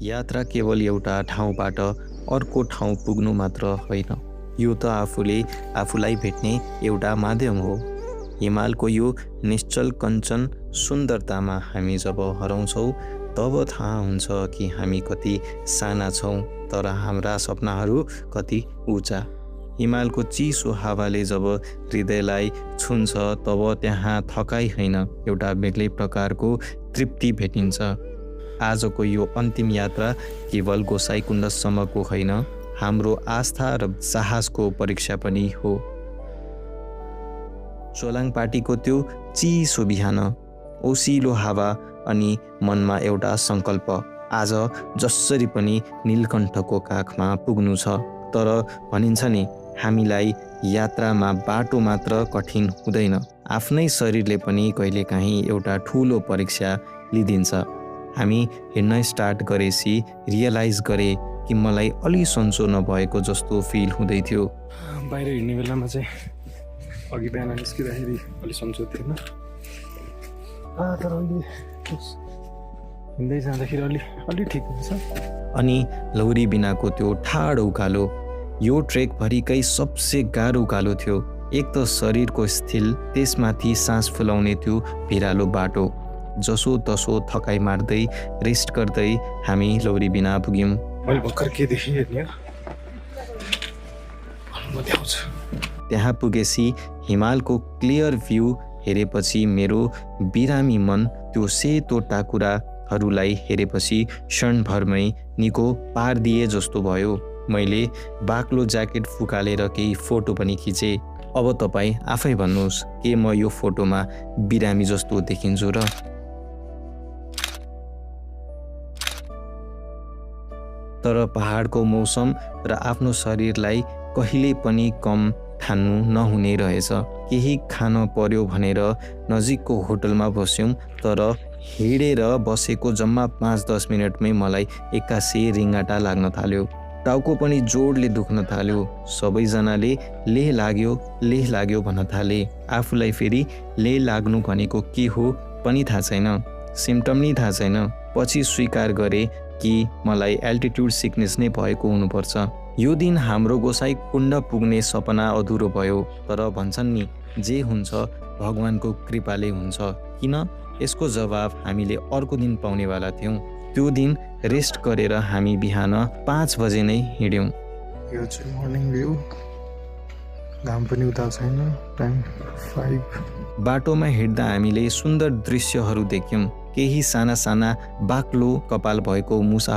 यात्रा केवल एउटा ठाउँबाट अर्को ठाउँ पुग्नु मात्र होइन, यो त आफूलाई भेट्ने एउटा माध्यम हो। हिमालको यो निश्चल कञ्चन सुन्दरतामा हामी जब हराउँछौँ तब थाहा हुन्छ कि हामी कति साना छौँ, तर हाम्रा सपनाहरू कति उचा। हिमालको चिसो हावाले जब हृदयलाई छुन्छ तब त्यहाँ थकाइ होइन, एउटा बेग्लै प्रकारको तृप्ति भेटिन्छ। आजको यो अन्तिम यात्रा केवल गोसाइँकुण्डसम्मको होइन, हाम्रो आस्था र साहसको परीक्षा पनि हो। चोलाङपाटीको त्यो चिसो बिहान, ओसिलो हावा अनि मनमा एउटा सङ्कल्प, आज जसरी पनि नीलकण्ठको काखमा पुग्नु छ। तर भनिन्छ नि, हामीलाई यात्रामा बाटो मात्र कठिन हुँदैन, आफ्नै शरीरले पनि कहिलेकाहीँ एउटा ठुलो परीक्षा लिइदिन्छ। हामी हिँड्न स्टार्ट गरेपछि रियलाइज गरे कि मलाई अलि सन्चो नभएको जस्तो फिल हुँदै थियो। बाहिर हिँड्ने बेलामा चाहिँ अघि बिहान निस्किँदाखेरि अलि सन्चो थिएन, तर अहिले हिँड्दै जाँदाखेरि अलि ठिक हुन्छ। अनि लौरी बिनाको त्यो ठाडो उकालो, यो ट्रेकभरिकै सबसे गाह्रो उकालो थियो। एक त शरीरको स्थिल, त्यसमाथि सास फुलाउने त्यो भिरालो बाटो। जसो तसो थकाइ मार्दै रेस्ट गर्दै हामी लौरी बिना पुग्यौँ। मैले भर्खर के देखेँ त्यहाँ पुगेपछि हिमालको क्लियर भ्यू हेरेपछि मेरो बिरामी मन त्यो सेतो टाकुराहरूलाई हेरेपछि क्षणभरमै निको पारिदिए जस्तो भयो। मैले बाक्लो ज्याकेट फुकालेर केही फोटो पनि खिचेँ। अब तपाईँ आफै भन्नुहोस्, के म यो फोटोमा बिरामी जस्तो देखिन्छु र? तर पहाडको मौसम र आफ्नो शरीरलाई कहिले पनि कम ठान्नु नहुने रहेछ। केही खान पर्यो भनेर नजिकको होटलमा बस्यौँ, तर हिँडेर बसेको जम्मा 5-10 मिनटमै मलाई एक्कासी रिङ्गाटा लाग्न थाल्यो, टाउको पनि जोडले दुख्न थाल्यो। सबैजनाले लेह लाग्यो भन्न थाले। आफूलाई फेरि लेह लाग्नु भनेको के हो पनि थाहा छैन, सिम्टम नै थाहा छैन। पछि स्वीकार गरे कि मलाई एल्टिट्युड सिकनेस नै भएको हुनुपर्छ। यो दिन हाम्रो गोसाइँकुण्ड पुग्ने सपना अधुरो भयो। तर भन्छन् नि, जे हुन्छ भगवानको कृपाले हुन्छ। किन? यसको जवाब हामीले अर्को दिन पाउनेवाला थियौँ। त्यो दिन रेस्ट गरेर हामी बिहान 5 बजे नै हिँड्यौँ। यो चाहिँ मर्निङ भ्यू, घाम पनि उता छैन, टाइम 5। बाटोमा हिँड्दा हामीले सुन्दर दृश्यहरू देख्यौँ। केही साना बाक्लो कपाल भएको मुसा